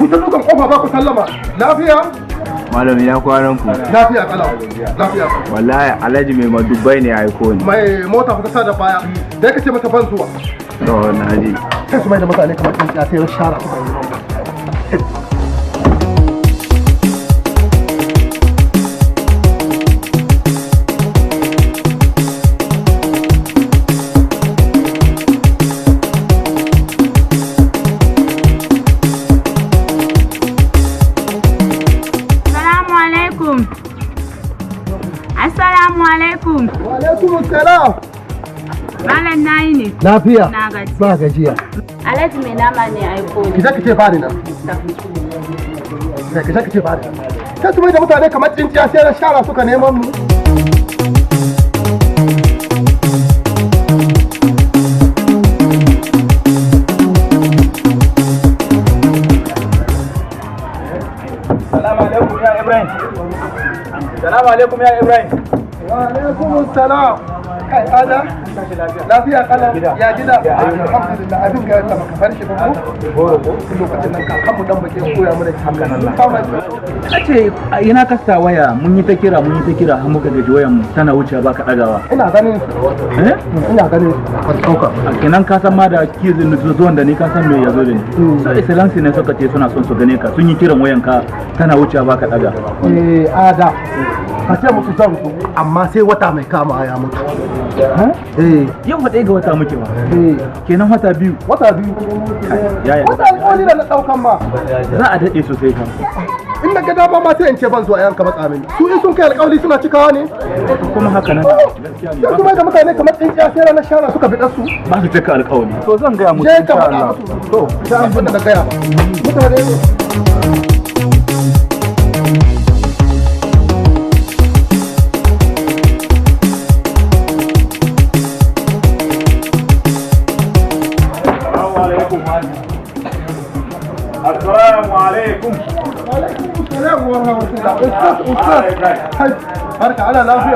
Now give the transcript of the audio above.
Ku ta dukan kofa ba ku sallama. Lafiya? Malam, ina kwanan ku? Lafiya kalau. Lafiya. Wallahi Alhaji mai madubai ne ya aiko ni. Mai mota fa ta sa da baya. Da yake ce mata ban zuwa. To, na ji. Sai su mai da mutane kamar tsintsiya sai shara suka yi. Assalamu alaikum. Assalamu alaikum. Wa alaikum salam. Malam, nayi ne. Lafiya. Na gaji. Ba gajiya. Alhaji mai nama ne aiko Ki ni. je ki ce bani nan. Sai ki je ki ce bani nan. Sai su mai da mutane kamar tsintsiya sai na shara suka neman mu. Salamu alaikum ya Ibrahim. Salamu alaikum ya Ibrahim. Wa alaikum salam. Kai ada. Lafiya kala. Ya gida. Alhamdulillah, abin ga yadda baka farshi ba ko? Goro ko? Lokacin nan kakan mu dan bake koya mana kiwo. Kace ina ka sa waya, mun yi ta kira, mun yi ta kira har muka gaji, wayan mu tana wucewa baka dagawa. Ina ganin su. Eh? Ina ganin su. Ban dauka. A kenan ka san ma da kizin zuwan da ni, ka san me ya zo da ni. So excellency ne suka ce suna son su gane ka, sun yi kiran wayan ka tana wucewa baka daga. Eh, ada. Ka ce musu zan zo amma sai wata mai kama ya mutu. Eh. Yau fa 1 ga wata muke ba. Eh. Kenan wata 2. Wata 2. Yaya. Wata alƙawari da na daukan ma. Za a daɗe sosai kam. In na ga dama ma sai in ce ban zuwa, yanka matsa mini. Su in sun kai alƙawari suna cikawa ne. Kuma haka nan. Gaskiya ne. Sai su mai da mutane kamar tsintsiya sai ranar shara suka bi su. Ba su cika alƙawari. To, zan gaya musu Je ka insha faɗa Allah. musu. To, sai abin da na gaya ba. Mutane ne. Assalamu alaikum. Assalamu alaikum. Alaikum salam wa rahmatullah. Ustaz, ustaz. Hai, barka, ana lafiya.